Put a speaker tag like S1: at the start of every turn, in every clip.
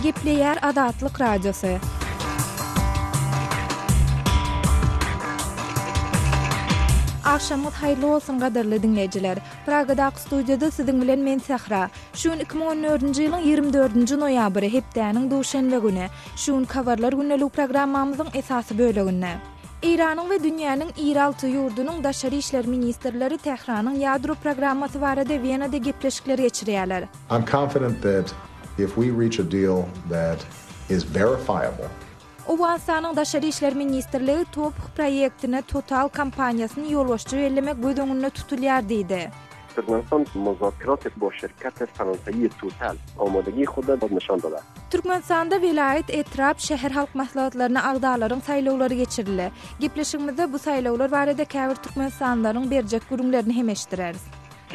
S1: Gepleýär Azatlyk Radiosy. Agşamyňyz haýyrly bolsun gadyrly diňleýjiler. Pragadaky studiýada siziň bilen men Sähra. Şu gün 2014-nji ýylyň 24-nji noýabry, hepdäniň duşenbe güni. Şu günki habarlar gündelik programmamyzyň esasy böleginde. Eýranyň we dünýäniň iri alty ýurdunyň daşary işler ministrleri Tähranyň ýadro programmasy barada Wenada gepleşikler geçirýärler.
S2: I'm confident that if we reach a deal that is verifiable.
S1: Owganystanyň Daşary işler ministrligi TOPH proýektine Total kompaniýasyny ýolbaşçy bellemek göz öňünde tutulýar diýdi.
S3: Türkmenistan muzakirat bo şirketi Fransaýy Total amadegi huda nişan dada.
S1: Türkmenistanda welaýat, etrap, şäher halk maslahatlaryna agzalaryň saýlawlary geçirildi. Gepleşigimizde bu saýlawlar barada käbir türkmenistanlylaryň berjek gürrüňlerini hem eşitdireris.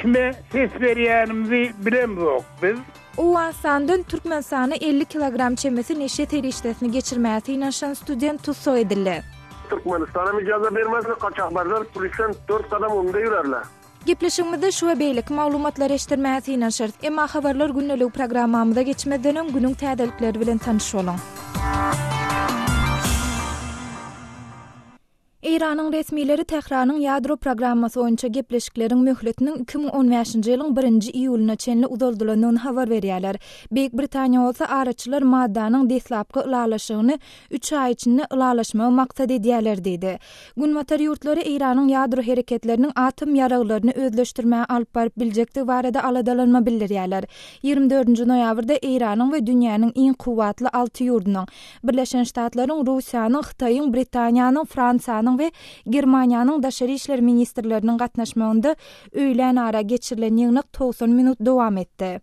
S4: Kime ses berýänimizi bilemzok biz.
S1: Owganystandan Türkmenistana 50 kilogram çemesi neşe serişdesini geçirmäge synanyşan student tussag edildi.
S5: Türkmenistanam ijaza bermezler, gaçakbarlar polisden dört gadam öňde ýörerler.
S1: Gepleşigimizde şu we beýleki maglumatlary eşitdirmäge synanyşarys. Emma Habarlar gündeligi programmamyza geçmezden öň günüň täzelikleri bilen tanyş boluň. Eýranyň resmileri Tähranyň ýadro programmasy boýunça gepleşikleriň möhletiniň 2015-nji ýylyň birinji iýulyna çenli uzaldylandygyny habar berýärler. Beýik Britaniýa bolsa araçylar maddanyň deslapky ylalaşygyny üç aý içinde ylalaşmagy maksat edýärler diýdi. Günbatar ýurtlary Eýranyň ýadro hereketleriniň atom ýaraglaryny özleşdirmäge alyp baryp biljekdigi barada aladalanma bildirýärler. Ýigrimi dördünji noýabrda Eýranyň we dünýäniň iň kuwwatly alty ýurdunyň, Birleşen Ştatlaryň, Russiýanyň, Hytaýyň, Britaniýanyň, Fransiýanyň we Germaniýanyň daşary işler ministrleriniň gatnaşmagynda öýlänara geçirilen ýygnak 90 minut dowam etdi.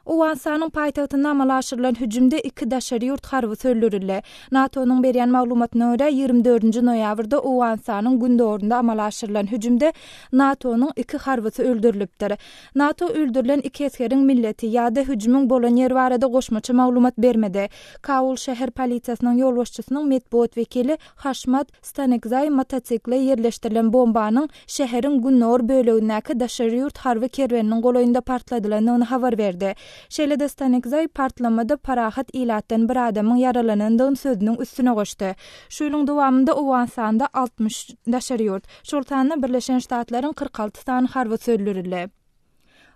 S1: Owganystanyň paýtagtynda amala aşyrylan hüjümde iki daşary ýurt harbysy öldürildi. NATO-nyň berýän maglumatyna görä, 24-nji noýabrda Owganystanyň gündogarynda amala aşyrylan hüjümde NATO-nyň iki harbysy öldürilipdir. NATO öldürilen iki esgeriň milleti ýa-da hüjümiň bolan ýeri barada goşmaça maglumat bermedi. Kabul şäher polisiýasynyň ýolbaşçysynyň metbugat wekili Haşmat Stanekzaý motosikle ýerleşdirilen bombanyň şäheriň gündogar bölegindäki daşary ýurt harby kerweniniň golaýynda partladylandygyny habar berdi. Şeýle-de Stanekzaý partlamada parahat ilatdan bir adamyň ýaralanandygyny sözüniň üstüne goşdy. Şu ýylyň dowamynda Owganystanda 63 daşary ýurt, şol sanda Birleşen Ştatlaryň 46 sany harbysy öldürildi.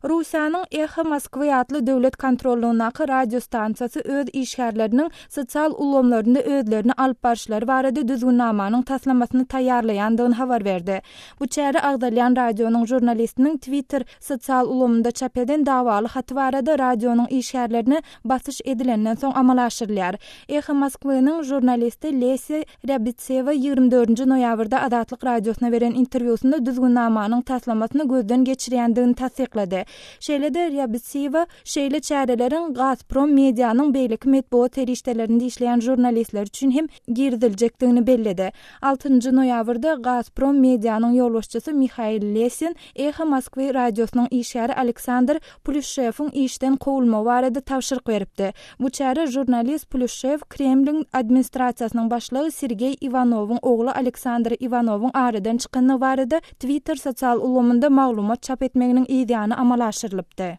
S1: Russiýanyň Eho Moskwy atly döwlet kontrollygyndaky radio stansiýasy öz işgärleriniň sosial ulgamlarynda özlerini alyp baryşlary barada düzgünnamanyň taslamasyny taýýarlaýandygyny habar berdi. Bu çäre agzalýan radionyň žurnalistiniň Twitter sosial ulgamynda çap eden dawaly haty barada radionyň işgärlerine basyş edilenden soň amala aşyrylýar. Eho Moskwynyň žurnalisti Lesýa Rýabitsewa 24-nji noýabrda Azatlyk Radiosyna beren interwýusynda düzgünnamanyň taslamasyny gözden geçirýändigini tassyklady. Şeýle-de Rýabitsewa şeýle çäreleriň Gazprom Medianyň beýleki metbugat serişdelerinde işleýän žurnalistler üçin hem giriziljekdigini belledi. Altynjy noýabrda Gazprom Medianyň ýolbaşçysy Mihail Lesin Eho Moskwy radiosynyň işgäri Aleksandr Plýuşewiň işden kowulmagy barada tabşyryk beripdi. Bu çäre žurnalist Plýuşew Kremliň administrasiýasynyň başlygy Sergeý Iwanowyň ogly Aleksandr Iwanowyň aradan çykandygy barada Twitter sosial ulgamynda maglumat çap etmeginiň yzýany amala aşyrylypdy.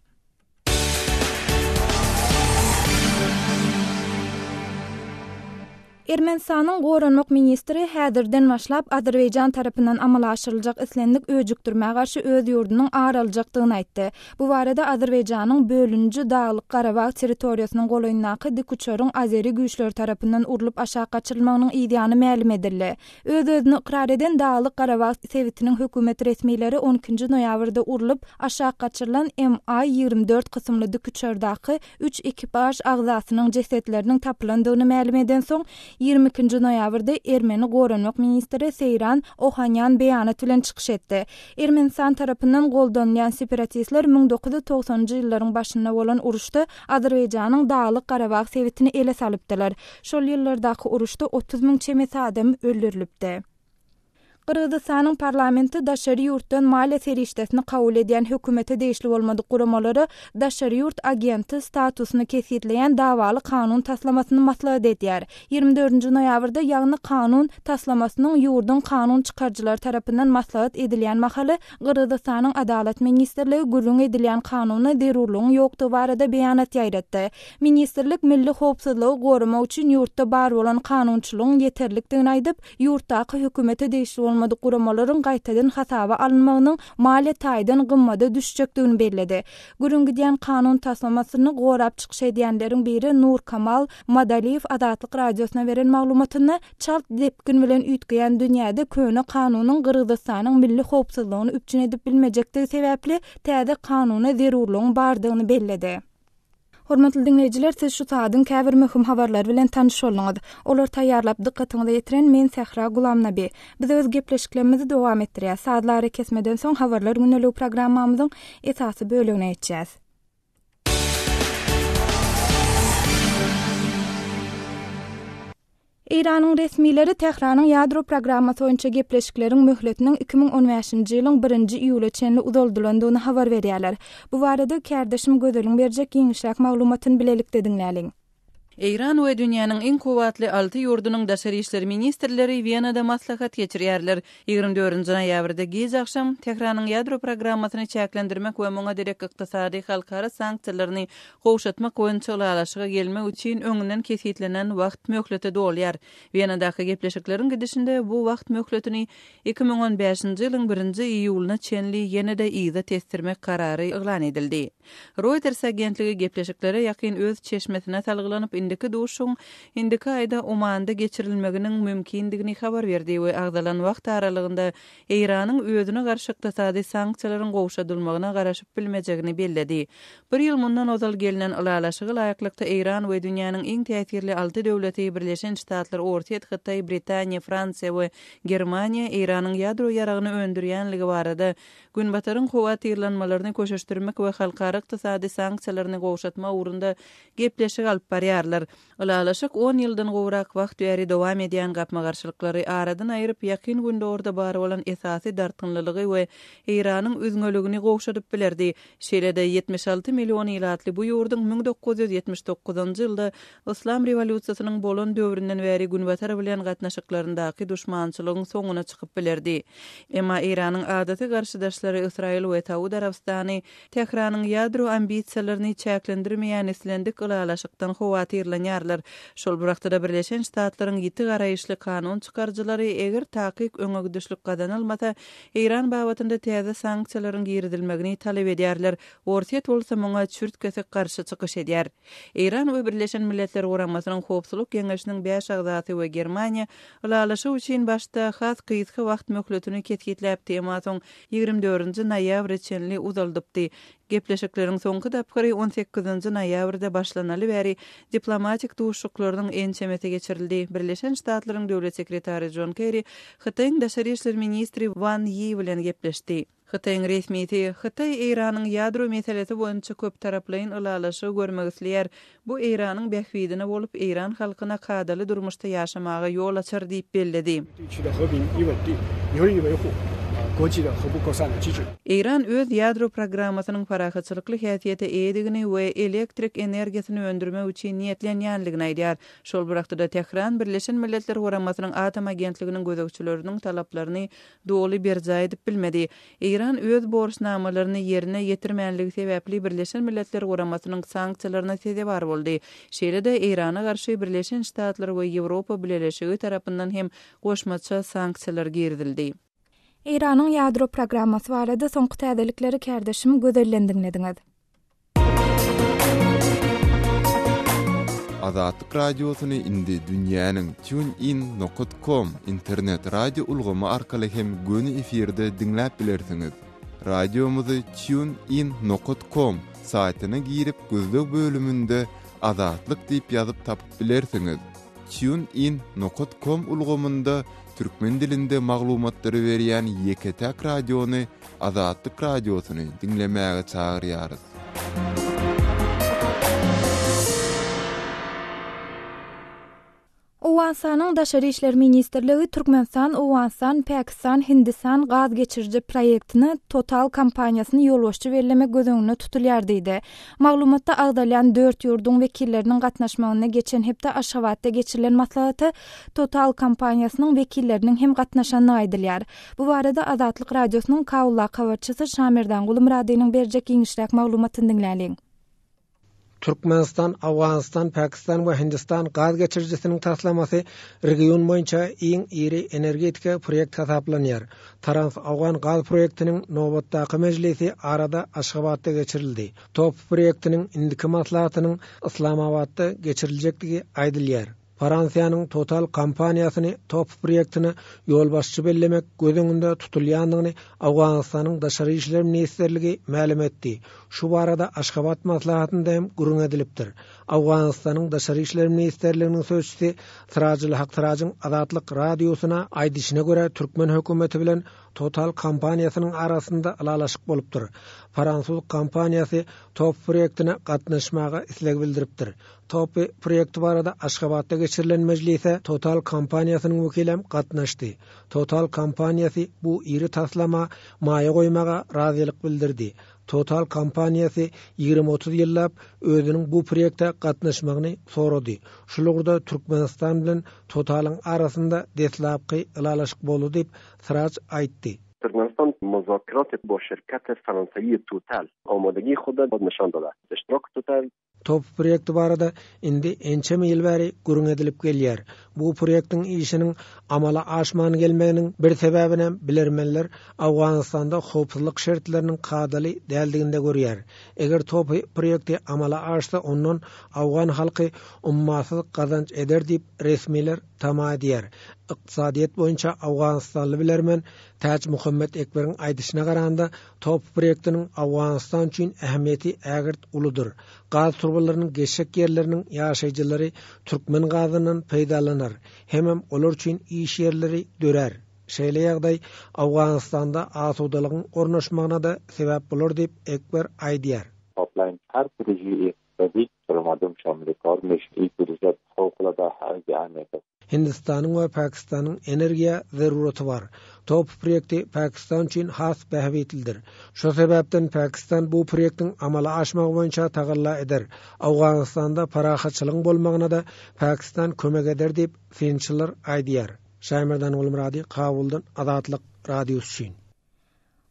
S1: Ermenistanyň goranmak ministri häzirden başlap Azerbaýjan tarapyndan amala aşyryljak islendik öjükdirmä garşy öz ýurdunyň ar aljakdygyny aýtdy. Bu barada Azerbaýjanyň bölüniji Daglyk-Garabag territoriýasynyň golaýyndaky dikuçaryň azeri güýçleri tarapyndan urlup aşak gaçyrylmagynyň yzýany mälim edildi. Öz-özüni ykrar eden Daglyk-Garabag sebitiniň hökümet resmileri on ikinji noýabrda urlup aşak gaçyrylan MI 24 kysymly dikuçardaky üç ekipaž agzasynyň jesetleriniň tapylandygyny mälim edensoň, 22 nji noýabrda ermeni goranmak ministri Seýran Ohanýan beýanat bilen çykyş etdi. Ermenistan tarapyndan goldanylýan separatistler 1990-njy ýyllaryň başynda bolan uruşda Azerbaýjanyň Daglyk-Garabag sebitini ele salypdylar. Şol ýyllardaky uruşda 30 müň çemesi adam öldürilipdi. Gyrgyzystanyň parlamenti daşary ýurtdan maliýe serişdesini kabul edýän hökümete degişli bolmadyk guramalara daşary ýurt agenti statusyny kesgitleýän dawaly kanun taslamasyny maslahat edýär. Ýigrimi dördünji noýabrda, ýagny kanun taslamasynyň ýurduň kanun çykaryjylary tarapyndan maslahat edilýän mahaly Gyrgyzystanyň Adalat ministrligi gürrüň edilýän kanuna zerurlygyň ýokdugy barada beýanat ýaýratdy. Ministrlik milli howpsuzlygy goramak üçin ýurtda bar bolan kanunçylygyň ýeterlikdigini aýdyp, ýurtdaky hökümete degişli bolmadyk guramalaryň gaýtadan hasaba alynmagynyň maliýe taýdan gymmada düşjekdigini belledi. Gürrüň gidýän kanun taslamasyny gorap çykyş edýänleriň biri Nurkamal Madaliýew Azatlyk Radiosyna beren maglumatynda, çalt depgin bilen üýtgeýän dünýäde köne kanunyň Gyrgyzystanyň milli howpsuzlygyny üpjün edip bilmejekdigi sebäpli täze kanuna zerurlygyň bardygyny belledi. Hormatly diňleýjiler, siz şu saadyň käbir möhüm habarlary bilen tanyş bolduňyz. Olary taýýarlap dykgatyňyza ýetiren men Sähra Gulamnabi. Biz öz gepleşiklerimizi dowam etdirýäs. Sazly arakesmeden soň Habarlar gündeligi programmamyzyň esasy bölegine geçýäs. Eýranyň resmileri Tähranyň ýadro programmasy boýunça gepleşikleriň möhletiniň 2015-nji ýylyň birinji iýula çenli uzaldylandygyny habar berýärler. Bu barada kärdeşim Gözeliň berjek giňişräk maglumatyny bilelikde diňläliň.
S6: Eýran we dünýäniň iň kuwwatly alty ýurdunyň daşary işler ministrleri Wenada maslahat geçirýärler. Ýigrimi dördünji noýabrda giç agşam, Tähranyň ýadro programmasyny çäklendirmek we muňa derek ykdysady halkara sanksiýalaryny gowşatmak boýunça ylalaşyga gelmek üçin öňünden kesgitlenen wagt möhleti dolýar. Wenadaky gepleşikleriň gidişinde bu wagt möhletini 2015-nji ýylyň birinji iýulyna çenli ýene-de yza tesdirmek karary yglan edildi. Reuters agentligi gepleşiklere ýakyn öz çeşmesine salgylanyp, indiki duşuşygyň indiki aýda Omanda geçirilmeginiň mümkindigini habar berdi we agzalan wagt aralygynda Eýranyň özüne garşy ykdysady sanksiýalaryň gowşadylmagyna garaşyp bilmejegini belledi. Bir ýyl mundan ozal gelnen ylalaşyga laýyklykda Eýran we dünýäniň iň täsirli alty döwleti Birleşen Ştatlar, Orsýet, Hytaý, Britaniýa, Fransiýa we Germaniýa Eýranyň ýadro ýaragyny öndürýänligi barada Günbataryň howatyrlanmalaryny köşeşdirmek we halkara ykdysady sanksiýalaryny gowşatmak ugrunda gepleşik alyp barýarlar. Ylalaşyk on ýyldan gowrak wagt bäri dowam edýän gapma-garşylyklary aradan aýryp, Ýakyn Gündogarda bar bolan esasy dartgynlylygy we Eýranyň üzňeligini gowşadyp bilerdi. Şeýle-de, 76 million ilatly bu ýurduň 1979-njy ýylda Yslam rewolýusiýasynyň bolan döwründen bäri Günbatar bilen gatnaşyklaryndaky duşmançylygyň soňuna çykyp bilerdi. Emma Eýranyň adaty garşydaşlary Ysraýyl we Saud Arabystany Tähranyň ýadro ambisiýalaryny çäklendirmeýän islendik ylalaşykdan howatyrlanýarlar. Şol bir wagtda-da Birleşen Ştatlaryň ýiti garaýyşly kanun çykaryjylary eger takyk öňegidişlik gazanylmasa, Eýran babatynda täze sanksiýalaryň girizilmegini talap edýärler. Orsýet bolsa muňa çürt-kesik garşy çykyş edýär. Eýran we Birleşen Milletler Guramasynyň Howpsuzlyk Geňeşiniň bäş agzasy we Germaniýa ylalaşyk üçin başda has gysga wagt möhletini kesgitläpdi, emma soň 24-nji noýabra çenli uzaldypdy. Gepleşikleriň soňky tapgyry on sekizinji noýabrda başlanaly bäri diplomatik duşuşyklarynyň ençemesi geçirildi. Birleşen Ştatlaryň Döwlet sekretary Jon Kerri Hytaýyň daşary işler ministri Wan Ýi bilen gepleşdi. Hytaýyň resmisi, Hytaý Eýranyň ýadro meselesi boýunça köptaraplaýyn ylalaşygy görmek isleýär. Bu Eýranyň bähbidine bolup, eýran halkyna kadaly durmuşda ýaşamaga ýol açar diýip belledi. Eýran öz ýadro programmasynyň parahatçylykly häsiýete eýedigini we elektrik energiýasyny öndürmek üçin niýetlenýändigini aýdýar. Şol bir wagtda-da Tähran Birleşen Milletler Guramasynyň Atom agentliginiň gözegçileriniň talaplaryny doly berjaý edip bilmedi. Eýran öz borçnamalaryny ýerine ýetirmänligi sebäpli Birleşen Milletler Guramasynyň sanksiýalaryna sezewar boldy. Şeýle-de Eýrana garşy Birleşen Ştatlar we Ýewropa Bileleşigi tarapyndan hem goşmaça sanksiýalar girizildi.
S1: Eýranyň ýadro programmasy barada soňky täzelikleri kärdeşim Gözelden diňlediňiz.
S7: Azatlyk Radiosyny indi dünýäniň TuneIn nokat com internet radio ulgamy arkaly hem göni efirde diňläp bilersiňiz. Radiomyzy TuneIn nokat com saýtyna girip gözleg bölüminde Azatlyk diýip ýazyp tapyp bilersiňiz. TuneIn nokat com ulgamynda türkmen dilinde maglumatlary berýän ýeke-täk radiony Azatlyk Radiosyny diňlemäge çagyrýarys.
S1: Owganystanyň Daşary işler ministrligi Türkmenistan, Owganystan, Pakistan, Hindistan gaz geçiriji proýektine Total kompaniýasyny ýolbaşçy bellemek göz öňünde tutulýar diýdi. Maglumatda agzalýan dört ýurduň wekilleriniň gatnaşmagynda geçen hepde Aşgabatda geçirilen maslahata Total kompaniýasynyň wekilleriniň hem gatnaşandygy aýdylýar. Bu barada Azatlyk Radiosynyň Kabuldaky habarçysy Şamerdan Gulumyradynyň berjek giňişräk maglumatyny diňläliň.
S8: Türkmenistan, Owganystan, Pakistan we Hindistan gaz geçirijisiniň taslamasy region boýunça iň iri energetika proýekt hasaplanýar. Trans-Owgan gaz proýektiniň nobatdaky mejlisi arada Aşgabatda geçirildi. TOPH proýektiniň indiki maslahatynyň Yslamabatda geçiriljekdigi aýdylýar. Fransiýanyň Total kompaniýasyny TOPH proýektine ýolbaşçy bellemek göz öňünde tutulýandygyny Owganystanyň Daşary işler ministrligi mälim etdi. Şu barada Aşgabat maslahatynda hem gürrüň edilipdir. Owganystanyň Daşary işler ministrliginiň sözçüsi Sirajulhak Sirajyň Azatlyk Radiosyna aýdyşyna görä, türkmen hökümeti bilen Total kompaniýasynyň arasynda ylalaşyk bolupdyr. Fransuz kompaniýasy TOPH proýektine gatnaşmaga isleg bildiripdir. TOPH proýekti barada Aşgabatda geçirilen mejlise Total kompaniýasynyň wekilem gatnaşdy. Total kompaniýasy bu iri taslama maýa goýmaga razylyk bildirdi. Total kompaniýasy 20-30 ýyllap özüniň bu proýekte gatnaşmagyny sorady. Şul ugurda Türkmenistan bilen Totalyň arasynda deslapky ylalaşyk boldy diýip, Siraj aýtdy.
S3: Türkmenistan مذاکرات با شرکت فرانسوی توتال آمادگی خود را نشان داده است. اشتراک توتال
S8: TOPH proýekti barada indi ençeme ýyl bäri gürrüň edilip gelýär. Bu proýektiň işiniň amala aşman gelmeginiň bir sebäbinem bilermenler Owganystanda howpsuzlyk şertleriniň kadaly däldiginde görýär. Eger TOPH proýekti amala aşsa ondan owgan halky ummasyz gazanç eder diýip resmiler tama edýär. Ykdysadyýet boýunça owganystanly bilermen Täçmuhammet Ekberiň aýdyşyna garanda, TOPH proýektiniň Owganystan üçin ähmiýeti ägirt uludyr. Gaz turbalarynyň geçjek ýerleriniň ýaşaýjylary türkmen gazyndan peýdalanar, hemem olar üçin iş ýerleri dörär. Şeýle ýagdaý Owganystanda asudalygyň ornaşmagyna-da sebäp bolar diýip, Ekber aýdýar.
S9: Pipeline هر پروژه اقتصادی برای مردم شامل کار میشه این پروژه فوق العاده اهمیت است.
S8: Hindistanyň we Pakistanyň energiýa zeruraty bar. TOPH proýekti Pakistan üçin has bähbitlidir. Şo sebäpden Pakistan bu proýektiň amala aşmagy boýunça tagalla eder. Owganystanda parahatçylygyň bolmagyna-da Pakistan kömek eder diýip, synçylar aýdýar. Şaýmerdan Gulmyrady, Kabuldan Azatlyk Radiosy üçin.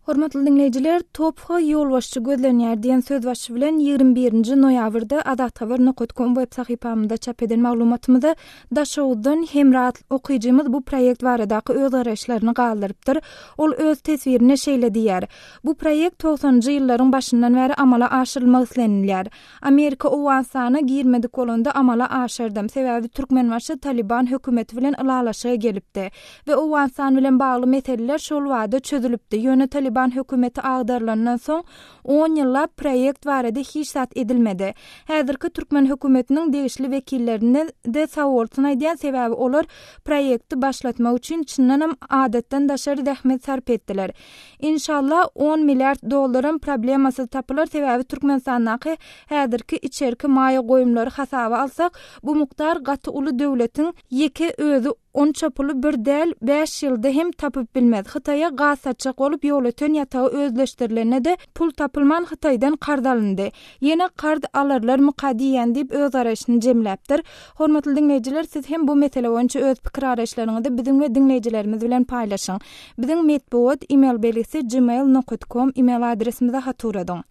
S1: Hormatly diňleýjiler, TOPH-a ýolbaşçy gözlenýär diýen sözbaşy bilen 21-nji noýabrda Azathabar nokat kom web sahypamyzda çap eden maglumatymyza Daşoguzdan Hemra atly okyjymyz bu proýekt baradaky öz garaýyşlaryny galdyrypdyr. Ol öz teswirinde şeýle diýýär, Bu proýekt togsanynjy ýyllaryň başyndan bäri amala aşyrylmak islenilýär. Amerika Owganystana girmedik bolanda amala aşardam, sebäbi Türkmenbaşy Talyban hökümeti bilen ylalaşyga gelipdi we Owganystan bilen bagly meseleler şol bada çözülipdi, ýöne Talyban hökümeti agdarylandan soň on ýyllap proýekt barada hiç zat edilmedi. Häzirki türkmen hökümetiniň degişli wekillerine-de sagbolsun aýdýan, sebäbi olar proýekti başlatmak üçin çyndanam adatdan daşary zähmet sarp etdiler. Inşallah on milliard dollaram problemasyz tapylar sebäbi Türkmenistandaky häzirki içerki maýa goýumlary hasaba alsak bu mukdar gaty uly döwletiň ýeke özi onça puly bir däl bäş ýylda hem tapyp bilmez Hytaýa gaz satjak bolup Ýolöten ýatagy özleşdirilende-de pul tapylman Hytaýdan karz alyndy Ýene karz alarlarmyka diýýän diýip öz garaýşyny jemläpdir. Hormatly diňleýjiler siz hem bu mesele boýunça öz pikir garaýyşlaryňyzy biziň we diňleýjilerimiz bilen paýlaşyň. Biziň metbugat email belgisi gmail nokat kom email adresimize hat ugradyň.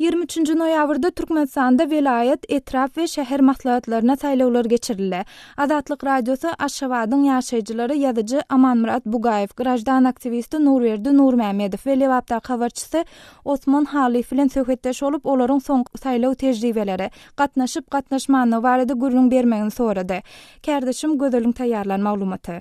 S1: 23-nji noýabrda Türkmenistanda welaýat, etrap we şäher maslahatlaryna saýlawlar geçirildi. Azatlyk Radiosy Aşgabadyň ýaşaýjylary ýazyjy Amanmyrat Bugaýew, graždan aktiwisti Nurberdi Nurmämmedow we Lebapdaky habarçysy Osman Halyýew bilen söhbetdeş bolup, olaryň soňky saýlaw tejribeleri, gatnaşyp-gatnaşmanlygy barada gürrüň bermegini sorady. Kärdeşim Gözeliň taýýarlan maglumaty.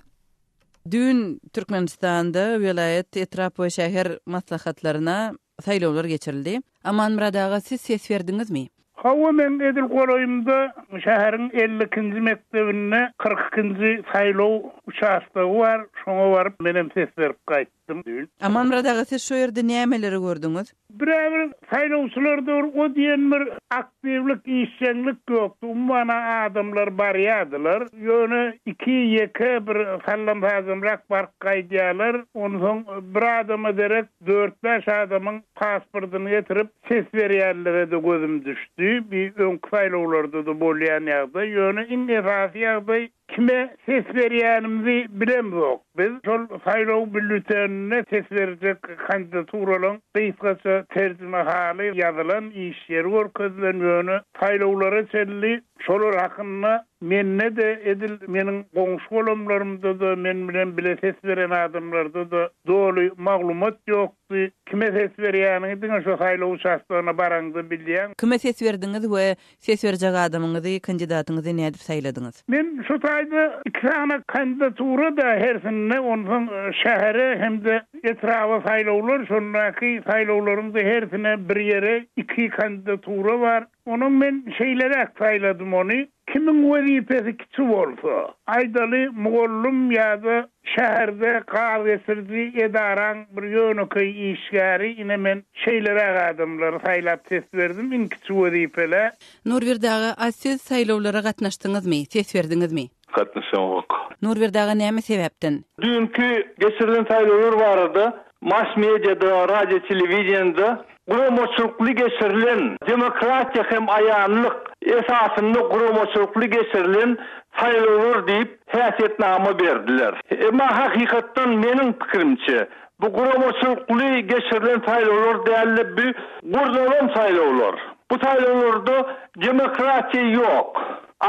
S6: Düýn Türkmenistanda welaýat, etrap we şäher maslahatlaryna saýlawlar geçirildi. Amanmyrat aga, siz ses berdiňizmi?
S4: Hawa, meň edil golaýymda şäheriň 52-nji mekdebinde 42-nji saýlaw uçastogy bar, şoňa baryp menem ses berip gaýtdym. gaýtdym düýn.
S6: Amanmyrat aga siz şo ýerde nämeleri gördüňiz?
S4: Birä-bir saýlawçylarda bir o diýen bir aktiwlik, işjeňlik ýokdy. Umuman-a adamlar barýardylar. Ýöne iki-ýeke bir sallam-sajamrak baryp gaýdýarlar. Onsoň bir adama derek dört-bäş adamyň pasportyny getirip ses berýänlere-de gözüm düşdi. Bi öňki saýlawlarda-da bolýan ýagdaý. Ýöne iň esasy ýagdaý Kime ses berýänimizi bilemzok. Biz şol saýlaw býulleteninde ses berjek kandidaturalaryň gysgaça terjimehaly ýazylan, iş ýeri görkezilen, ýöne saýlawlara çenli şolar hakynda mende-de, edil meniň goňşy-golamlarymda-da, men bilen bile ses beren adamlarda-da doly maglumat ýokdy. Kime ses berýäniňi diňe şo saýlaw uçastogyna baraňda bilýäň.
S6: Kime ses berdiňiz we Ses berjek adamyňyzy, kandidatyňyzy nädip saýladyňyz?
S4: Men şu taýda iki sany kandidatura-da hersinde, onsoň şähere hem-de etraba saýlawlar, şondaky saýlawlaryň-da hersine bir ýere iki kandidatura bar. Onuň men şeýleräk saýladym ony, kimiň wezipesi kiçi bolsa, aýdaly, mugallym ýa-da Şäherde gaz geçiriji edaraň bir ýönekeý işgäri, ine men şeýleräk adamlary saýlap ses berdim, iň kiçi wezipelä.
S6: Nurberdi aga, a siz saýlawlara gatnaşdyňyzmy, ses berdiňizmi?
S10: Gatnaşamok.
S6: Nurberdi aga näme sebäpden?
S10: Düýnki geçirilen saýlawlar barada mass mediada, radio, telewideniýede guramaçylykly geçirilen, demokratiýa hem aýanlyk esasynda guramaçylykly geçirilen saýlawlar diýip häsiýetnama berdiler. Emma hakykatdan meniň pikirimçe, bu guramaçylykly geçirilen saýlawlar däldi, bu gurnalan saýlawlar. Bu saýlawlarda demokratiýa ýok.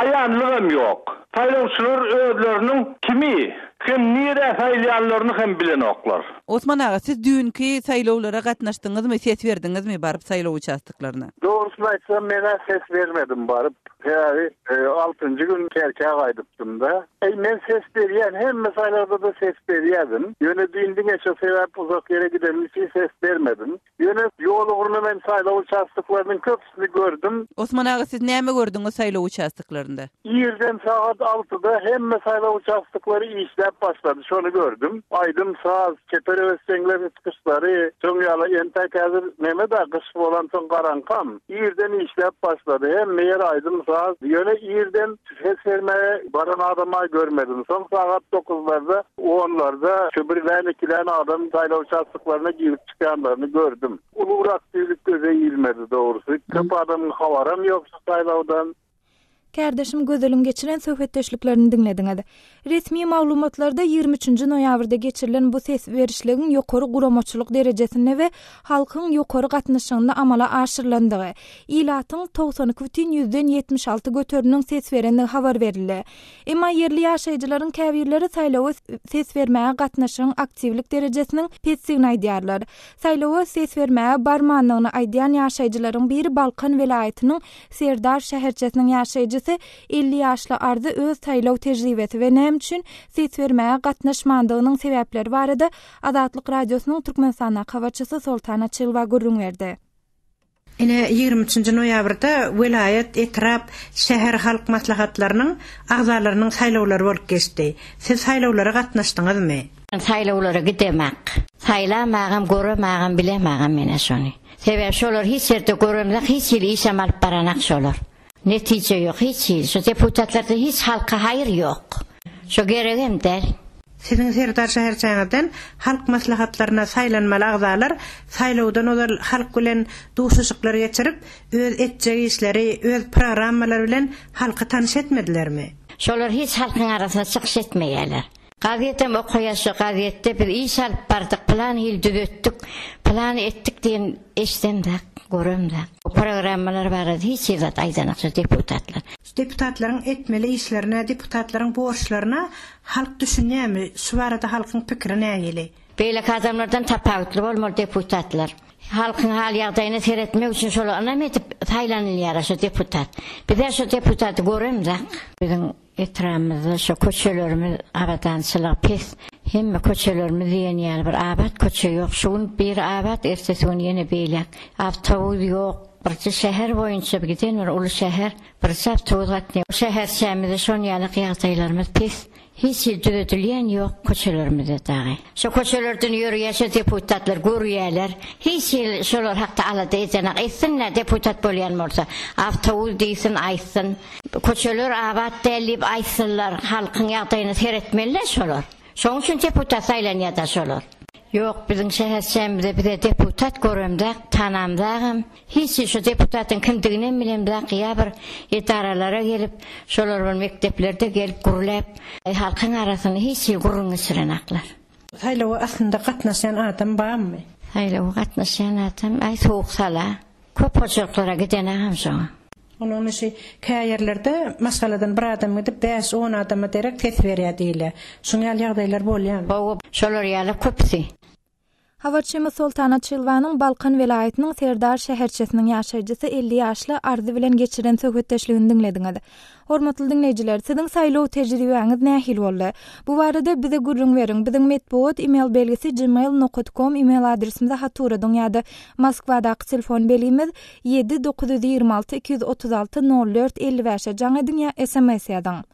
S10: Aýanlygam ýok. Saýlawçylar özleriniň kimi hem nirä saýlaýanlaryny hem bilenoklar.
S6: Osman aga, siz düýnki saýlawlara gatnaşdyňyzmy, ses berdiňizmi baryp saýlaw uçastoklaryna?
S5: Dogrusyny aýtsam, men-ä ses bermedim baryp. Sebäbi altynjy gün Kerkä gaýdypdym-da. Eý, men ses berýän, hemme saýlawda-da ses berýärdim. Ýöne düýn diňe şo sebäp uzak ýere gidenim üçin ses bermedim. Ýöne ýol ugruna men saýlaw uçastoklarynyň köpüsini gördüm.
S6: Osman aga siz näme gördüňiz saýlaw uçastoklarynda?
S5: Irden sagat altyda hemme saýlaw uçastoklary işläp başlady, şony gördüm. Aýdym saz, çeper höwesjeňleriň çykyşlary, şoň ýaly entäk häzir neme-da gyş bolansoň garaňkam. Irden işläp başlady, hemme ýer aýdym saz. Ýöne irden Ses bermäge baran adam-a görmedim. Soň sagat dokuzlarda, onlarda şu birlän-ikilän adam saýlaw uçastoklaryna girip çykýanlaryny gördüm. Uly bir aktiwlik göze ilmedi dogrusy. Köp adamyň habaram ýok şu saýlawdan.
S1: Kärdeşim Gözeliň geçiren söhbetdeşliklerini diňlediňiz. Resmi maglumatlarda 23-nji noýabrda geçirilen bu ses berişligiň ýokary guramaçylyk derejesinde we halkyň ýokary gatnaşygynda amala aşyrylandygy, ilatyň 92 bütin ýüzden 76 göteriminiň ses berendigi habar berildi. Emma ýerli ýaşaýjylaryň käbirleri saýlawa ses bermäge gatnaşygyň aktiwlik derejesiniň pesdigini aýdýarlar. Saýlawa ses bermäge barmandygyny aýdýan ýaşaýjylaryň biri Balkan welaýatynyň Serdar şäherçesiniň ýaşaýjysy 50 ýaşly Arzy öz saýlaw tejribesi we näme üçin ses bermäge gatnaşmandygynyň sebäpleri barada Azatlyk Radiosynyň Türkmenistandaky habarçysy Soltan Açylowa gürrüň berdi.
S11: Ine, 23-nji noýabrda welaýat, etrap, şäher halk maslahatlarynyň agzalarynyň saýlawlary bolup geçdi. Siz saýlawlara gatnaşdyňyzmy?
S12: Men saýlawlara gidemak. Saýlamagam, göremagam, bilemagam men-ä şony. Sebäbi şolar hiç ýerde göremzok, hiç hili işem alyp baranak şolar. Netije ýok hiç hili. Şu deputatlarda hiç halka haýyr ýok. Şo geregem däl.
S11: Siziň Serdar şäherçäňizden Halk maslahatlaryna saýlanmaly agzalar saýlawdan ozal halk bilen duşuşyklar geçirip, öz etjek işleri, öz programmalary bilen halky tanyş etmedilermi?
S12: Şolar hiç halkyň arasynda çykyş etmeýärler. Gazetem okaýas şo gazetde biz iş alyp bardyk pylan hili düzetdik pylany etdik diýen eşdemzak göremzak. O programmalar barada hiç hili zat aýdanak şo deputatlar.
S11: Şu deputatlaryň etmeli işlerine deputatlaryň borçlaryna halk düşünýämi şu barada halkyň pikiri nähili?
S12: Beýleki adamlardan tapawutly bolmaly deputatlar. Halkyň hal ýagdaýyna seretmek üçin şolar ynam edip saýlanylýara şo deputat. Bizä şo deputaty göremzak. Biziň Etrabymyzda şo köçelerimiz abadançylygy pes. Hemme köçelerimiz diýen ýaly bir abat köçe ýok. Şu gün biri abat, ertesi gün ýene beýläk. Awtobus ýok. Birje şäher boýunça giden bir uly şäher, birje awtobus gatnaýar. Şäherçämizde şon ýalak ýagdaýlarymyz pes. Hiç hili düzedilýän ýok köçelerimizde dagy. Şo köçelerden ýörýär şo deputatlar görýäler. Hiç hili şolar hakda alada edenak. Etsin-dä deputat bolýan bolsa. Awtobus diýsin aýtsyn. Köçeler abat däl diýip aýtsynlar. Halkyň ýagdaýyna seretmeli-dä şolar. Şoň üçin deputat saýlanýar-da şolar. Ýok biziň şäherçämizde bize deputat göremzak, tanamzagam. Hiç şu deputatyň kimdiginem bilemzak ýa bir edaralara gelip şolar bir mekdeplerde gelip gürläp halkyň arasynda hiç hili gürrüň geçirenaklar.
S11: Saýlawa aslynda gatnaşýan adam barmy?
S12: Saýlawa gatnaşýan adam aý sowuk sala köp hojalyklara gidenagam şoňa.
S11: Onuň işi kä ýerlerde maşgaladan bir adam gidip bäş-on adama derek ses berýär diýilýär. Şuň ýaly ýagdaýlar bolýarmy?
S12: Hawa şolar ýaly köpüsi.
S1: Habarçymyz Soltan Açylowanyň Balkan welaýatynyň Serdar şäherçesiniň ýaşaýjysy 50 ýaşly Arzy bilen geçiren söhbetdeşligini diňlediňiz. Hormatly diňleýjiler, siziň saýlaw tejribäňiz nähili boldy? Bu barada bize gürrüň beriň. Biziň metbugat email belgisi gmail nokat kom email adresimize hat ugradyň ýa-da Moskwadaky telefon belgimiz 7 926 236 04 55-e jaň ediň ýa sms ýazyň.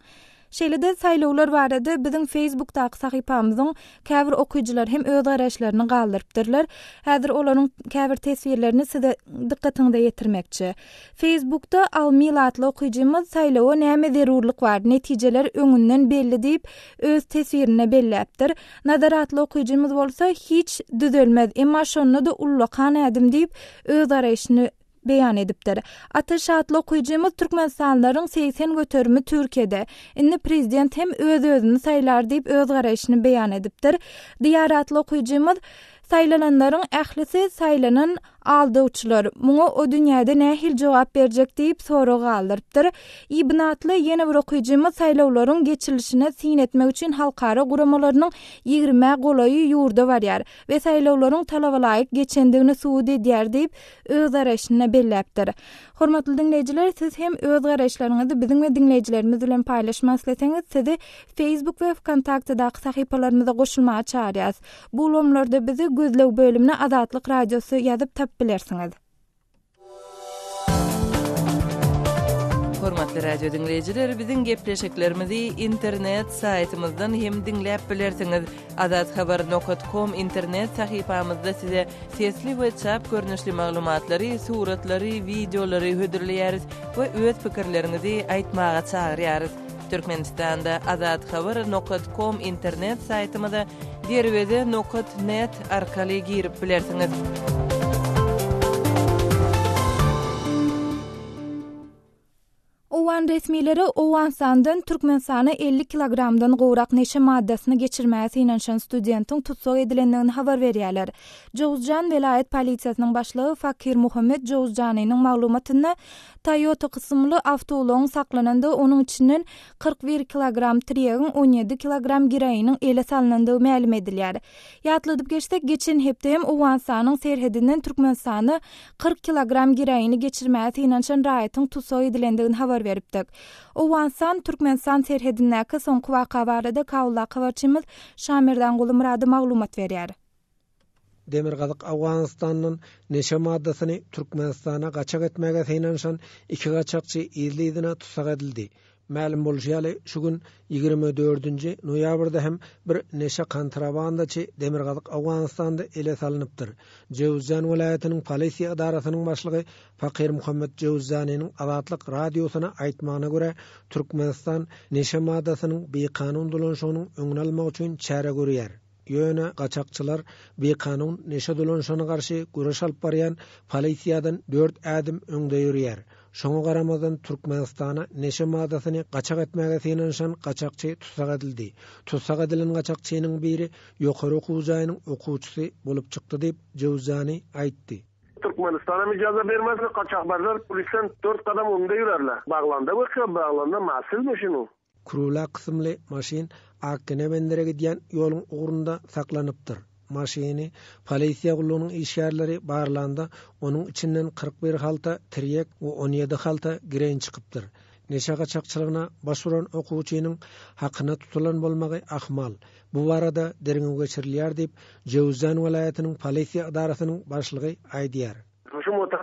S1: Şeýle-de saýlawlar barada biziň Facebookdaky sahypamyzyň käbir okyjylary hem öz garaýyşlaryny galdyrypdyrlar. Häzir olaryň käbir teswirlerini size dykgatyňyza ýetirmekçi. Facebookda Almil atly okyjymyz saýlawa näme zerurlyk bar, netijeler öňünden belli diýip, öz teswirinde belläpdir. Nazar atly okyjymyz bolsa hiç düzelmez, emma şonda-da ullakan ädim diýip, öz garaýşyny beýan edipdir. Ataş atly okyjymyz Türkmenistanlylaryň 80 göterimi Türkiýede. Indi prezident hem öz-özüni saýlar diýip öz garaýşyny beýan edipdir. Diýar atly okyjymyz Saýlananlaryň ählisi saýlanan aldawçylar. Muňa o dünýäde nähili jogap berjek diýip sorag galdyrypdyr. Ibn atly ýene bir okyjymyz saýlawlaryň geçirilişine syn etmek üçin halkara guramalarynyň ýigrimä golaýy ýurda barýar. we saýlawlaryň talabalaýyk geçendigini subut edýär diýip, öz garaýşynda belläpdir. Hormatly diňleýjiler, siz hem öz garaýyşlaryňyzy biziň we diňleýjilerimiz bilen paýlaşmak isleseňiz, sizi Facebook we Wkontaktedaky sahypalarymyza goşulmaga çagyrýarys. Bu ulgamlarda bizi gözleg bölümine Azatlyk Radiosy ýazyp tapyp bilersiňiz.
S6: Hormatly radio diňleýjiler, biziň gepleşiklerimizi internet saýtymyzdan hem diňläp bilersiňiz. Azathabar nokat kom internet sahypamyzda size sesli we çap görnüşli maglumatlary, suratlary, wideolary hödürleýäris we öz pikirleriňizi aýtmaga çagyrýarys. Türkmenistanda Azathabar nokat kom internet saýtymyza Derweze nokat net arkaly girip bilersiňiz.
S1: Owgan resmileri Owganystandan Türkmenistana 50 kilogramdan gowrak neşe maddasyny geçirmäge synanyşan studentiň tussag edilendigini habar berýärler. Jowzjan welaýat polisiýasynyň başlygy Fakir Muhammet Jowzjanynyň maglumatynda, Toyota kysymly awtoulagyň saklanandygy, onuň içinden 41 kilogram tirýegiň, 17 kilogram geroiniň ele salnandygy mälim edilýär. Ýatladyp geçsek, geçen hepde hem Owganystanyň serhedinden Türkmenistana 40 kilogram geroini geçirmäge synanyşan raýatyň tussag edilendigini habar beripdik. Owganystan, Türkmenistan serhedindäki soňky waka barada Kabuldaky habarçymyz Şamerdan Gulumyrady maglumat berýär.
S8: Demirgazyk Owganystandan neşe maddasyny Türkmenistana gaçak etmäge synanyşan iki gaçakçy yzly-yzyna tussag edildi. Mälim bolşy ýaly, şu gün, 24 nji noýabrda hem bir neşe kontrabandaçy Demirgazyk Owganystanda ele salnypdyr. Jöwüzjan welaýatynyň polisiýa edarasynyň başlygy Fakir Muhammet Jöwüzjanynyň Azatlyk Radiosyna aýtmagyna görä, Türkmenistan neşe maddasynyň bikanun dolanyşygynyň öňüni almak üçin çäre görýär. Ýöne gaçakçylar bikanun neşe dolanyşygyna garşy göreş alyp barýan polisiýadan dört ädim öňde ýörýär. Şoňa garamazdan Türkmenistana neşe maddasyny gaçak etmäge synanyşan gaçakçy tussag edildi. Tussag edilen gaçakçynyň biri ýokary okuw jaýynyň okuwçysy bolup çykdy diýip, Jöwzani aýtdy.
S5: Türkmenistanam ijaza bermez, gaçakbazlar polisden dört gadam öňde ýörerler. Baglanda görkä, baglanda masil maşynyň.
S8: Krula kysymly maşyn Akgene bendere gidýän ýoluň ugrunda saklanypdyr. Maşyny polisiýa gullugynyň işgärleri barlanda, onuň içinden 41 halta tirýek we 17 halta gireýin çykypdyr. Neşe gaçakçylygyna baş uran okuwçynyň hakyna tutulan bolmagy ahmal. Bu barada derňew geçirilýär diýip, Jöwüzjan welaýatynyň polisiýa edarasynyň başlygy aýdýar.
S5: Şu motor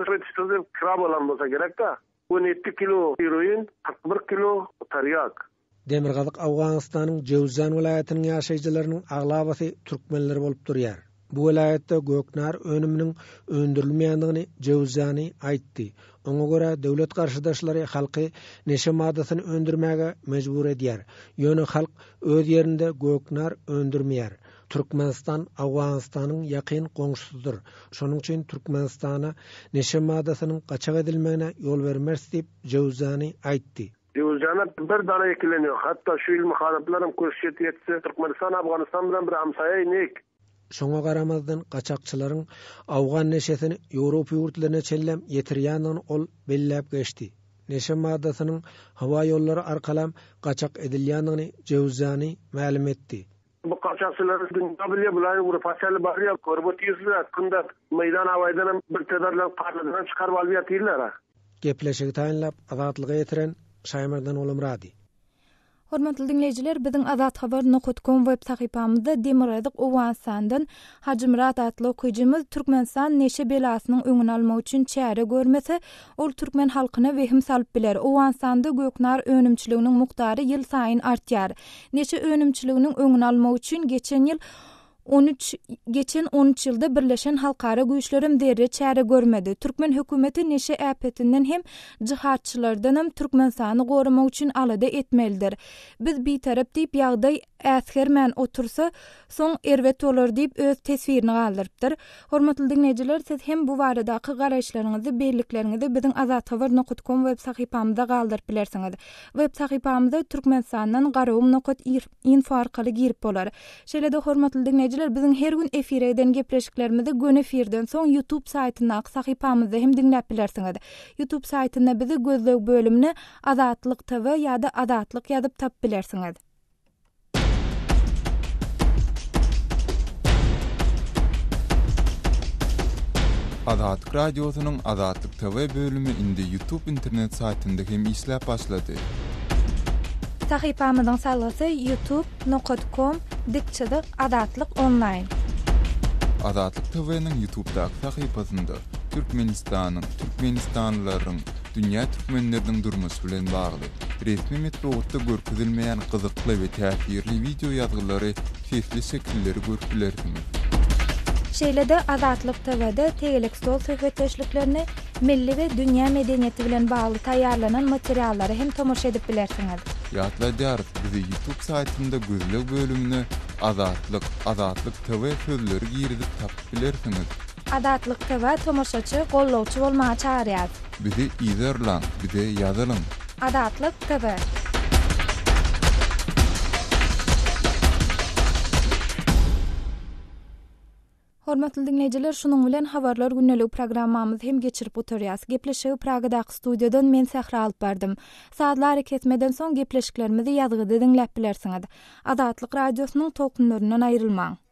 S5: kira bolan bolsa gerek-dä. 17 kilo geroin, 41 kilo tarýak.
S8: Demirgazyk Owganystanyň Jöwzjan welaýatynyň ýaşaýjylarynyň aglabasy türkmenler bolup durýar. Bu welaýatda göknar önüminiň öndürilmeýändigini Jöwzjani aýtdy. Oňa görä, döwlet garşydaşlary halky neşe maddasyny öndürmäge mejbur edýär. Ýöne halk öz ýerinde göknar öndürmeýär. Türkmenistan Owganystanyň ýakyn goňşusydyr. Şonuň üçin Türkmenistana neşe maddasynyň gaçak edilmegine ýol bermeris diýip, Jöwzjani aýtdy.
S5: Jöwzjana bir dana ekilen ýok. Hatda şu ýyl muharyplaram köşşet ýetse, Türkmenistan Afganistan bilen bir hamsaýa inik.
S8: Şoňa garamazdan, gaçakçylaryň awgan neşesini Ýewropa ýurtlaryna çenlem ýetirýändigini ol belläp geçdi. Neşe maddasynyň howa ýollary arkalam gaçak edilýändigini Jöwzjani mälim etdi.
S5: Bu gaçakçylary dünýä bilýär, bular Ýewropa çenli barýar, görüp otyrsyňyz, kunda meýdan awaýdanam bir tezarlaryň parnadynam çykaryp alyp ýatyrlar-a.
S8: Gepleşigi taýynlap, Azatlyga ýetiren Şaýmerdan Gulumyrady.
S1: Hormatly diňleýjiler, biziň Azathabar nokat kom web sahypamyzda Demirgazyk Owganystandan Hajymyrat atly okyjymyz Türkmenistan neşe belasynyň öňüni almak üçin çäre görmese, ol türkmen halkyna wehim salyp biler. Owganystanda göknar önümçiliginiň mukdary ýylsaýyn artýar. Neşe önümçiliginiň öňüni almak üçin geçen ýyl 13 geçen 13 ýylda birleşen halkara güýçlerem zerre çäre görmedi. Türkmen hökümeti neşe äpetinden hem jihadçylardanam Türkmenistany goramak üçin alada etmelidir. Biz bitarap diýip ýagdaý äsgermän otursa, soň erbet bolar diýip öz teswirini galdyrypdyr. Hormatly diňleýjiler siz hem bu baradaky garaýyşlaryňyzy, bellikleriňizi biziň azathabar nokat kom web sahypamyzda galdyryp bilersiňiz. Web sahypamyza Türkmenistandan Garagum nokat info arkaly girip bolar. Şeýle-de hormatly diňleýjiler biziň her gün efire eden gepleşiklerimizi göni efirden soň YouTube saýtyndaky sahypamyzda hem diňläp bilersiňiz. YouTube saýtynda bizi gözleg bölümine Azatlyk TV ýa-da Azatlyk ýazyp tapyp bilersiňiz.
S7: Azatlyk Radiosynyň Azatlyk TV bölümi indi YouTube internet saýtynda hem işläp başlady.
S1: Sahypamyzyň salgysy youtube nokat kom dik çyzyk azatlyk onlaýn.
S7: Azatlyk TV-niň YouTubedaky sahypasynda Türkmenistanyň, türkmenistanlylaryň, dünýä türkmenleriniň durmuşy bilen bagly, resmi metbugatda görkezilmeýän gyzykly we täsirli wideo ýazgylary, sesli şekilleri görüp bilersiňiz.
S1: Şeýle-de Azatlyk TW-de tegelek stol söhbetdeşliklerini, milli we dünýä medeniýeti bilen bagly taýýarlanan materiallara hem tomaşa edip bilersiňiz.
S7: Ýatladýarys, bizi YouTube saýtynda gözleg bölümine Azatlyk, Azatlyk TV sözleri girizip tapyp bilersiňiz.
S1: Azatlyk TV tomaşaçy, gollawçy bolmaga çagyrýas.
S7: Bizi yzarlaň, bize ýazylyň.
S1: Azatlyk TV. Hormatly diňleýjiler, şunuň bilen Habarlar gündeligi programmamyzy hem geçirip gutarýas. Gepleşigi Pragadaky studiýadan men Sähra alyp bardym. Sazly arakesmeden soň gepleşiklerimizi ýazgyda diňläp bilersiňiz. Azatlyk Radiosynyň tolkunlaryndan aýrylmaň!